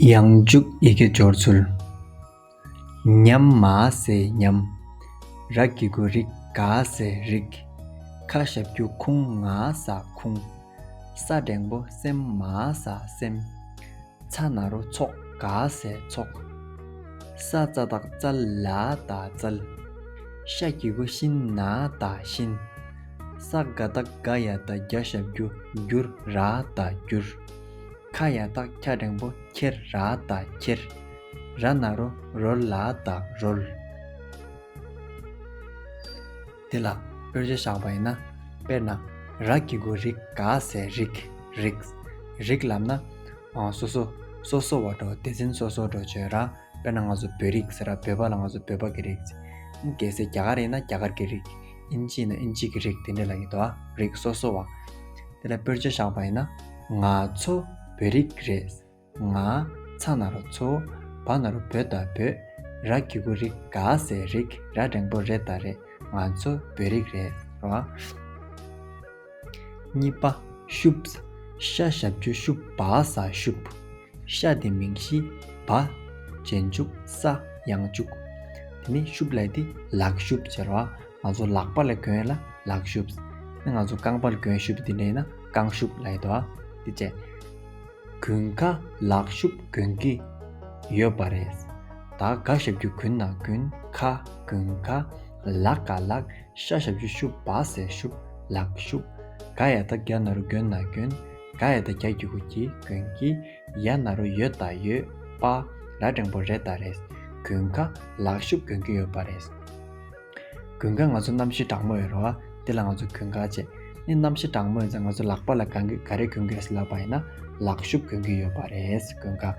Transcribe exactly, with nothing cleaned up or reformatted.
ཡང་འཇུག་ཡི་གེ་སྦྱོར་ཚུལ། ཉམ་མ་ཟེར་ཉམས། ར་གི་གུ་རི་ག་ཟེར་རིག། ཁ་ཞབས་ཀྱུ་ཁུང་ང་ས་ཁུང་། ས་འགྲེང་བུ་སེམས་མ་ས་སེམས། ཚ་ན་རོ་ཚོགས་ག་ཟེར་ཚོགས། ས་ཙ་བཏགས་ཙལ་ལ་ད་ཙལ། ཤ་གི་གུ་ཤིན་ན་ད་ཤིན། ས་ག་བཏགས་སྒ་ཡ་བཏགས་སྒྱ་ཞབས་ཀྱུ་སྒྱུར་ར་ད་སྒྱུར། ཁ་ཡ་བཏགས་ཁྱ་འགྲེང་བུ་ཁྱེར་ར་ད་ཁྱེར། ར་ན་རོ་རོལ་ལ་ད་རོལ། དེ་ལ་དཔེར་བརྗོད་བཞག་པ་ཡིན་ན། དཔེར་ན། ར་གི་གུ་རི་ག་ཟེར་རིག་རིག་རིག་ལབ་ན། ཨ། སོ་སོ། སོ་སོ་བ་འགྲོ། སྡེ་ཚན་སོ་སོ་འགྲོ་བྱོས་ར། དཔེར་ན་ང་ཚོ་བོད་རིགས་ཟེར་ར། བོད་པ་ལ་ང་ཚོ་བོད་པ་གི་རིགས། གལ་སྲིད་རྒྱ་གར་ཡིན་ན་རྒྱ་གར་གི་རིགས། ཨིན་ཇི་ཡིན་ན་ཨིན་ཇི་གི་རིགས། དེ་འདྲ་ལབ་ཀྱི་འདུག་ཨ། རིགས་སོ་སོ་བ། དེ་ལ་དཔེར་བརྗོད་བཞག་པ་ཡིན་ན། ང་ཚོ་བོད་རིགས་རེད། ང་ཚ་ན་རོ་ཚོ། བ་ན་རོ་བོ་ད་བོད། ར་གི་གུ་རི་ག་ཟེར་རིག་ར་འགྲེང་བུ་རེ་ད་རེད། ང་ཚོ་བོད་རིགས་རེད། རེད་བ། གཉིས་པ། ཤུབས། ཤ་ཞབས་ཀྱུ་ཤུ་བ་ས་ཤུབས། ཤ་དེ་མིང་གཞི། བ་རྗེས་འཇུག་ས་ཡང་འཇུག་དེ་ནས་ཤུབས་ལབ་དེ་ལག་ཤུབས་ཟེར་བ། ང་ཚོ་ལག་པ་ལ་གྱོན་ཡ་ལ་ལག་ཤུབས། ང་ཚོ་རྐང་པ་ལ་གྱོན་ཤུབས་དེ་འདྲ་ཡིན་ན་རྐང་ཤུབས་ལབ་ཡ་འདུག་ཨ། དེ་བྱས། དགུན་ཁ་ལག་ཤུབས་གྱོན་གྱི་ཡོད་པ་རེད། ད་ག་ཞབས་ཀྱུ་གུན་ན་གྱོན། ཁ་དགུན་ཁ། ལག་ག་ལག་ཤ་ཞབས་ཀྱུ་ཤུ་བ་ས་ཤུབས། ལག་ཤུབས། ག་ཡ་བཏགས་གྱ་ན་རོ་གྱོ་ན་གྱོན། ག་ཡ་བཏགས་གྱ་གི་གུ་གྱི་གྱོན་གྱི། ཡ་ན་རོ་ཡོ་ད་ཡོད། པ། ར་འགྲེང་བུ་རེ་ད་རེད། དགུན་ཁ་ལག་ཤུབས་གྱོན་གྱི་ཡོད་པ་རེད། དགུན་ཁ་ང་ཚོ་གནམ་གཤིས་གྲང་མོ་ཡོད་རེད་བ། དེ་ལ་ང་ཚོ་དགུན་ཁ་བྱས། ཨ་ནི་གནམ་གཤིས་གྲང་མོ་ཡོད་ཙང་ང་ཚོ་ལག་པ་ལ་གང་གི་ག་རེ་གྱོན་གྱི་རེད་ལབ་པ་ཡིན་ན། ལག་ཤུབས་གྱོན་གྱི་ཡོད་པ་རེད། དགུན་ཁ།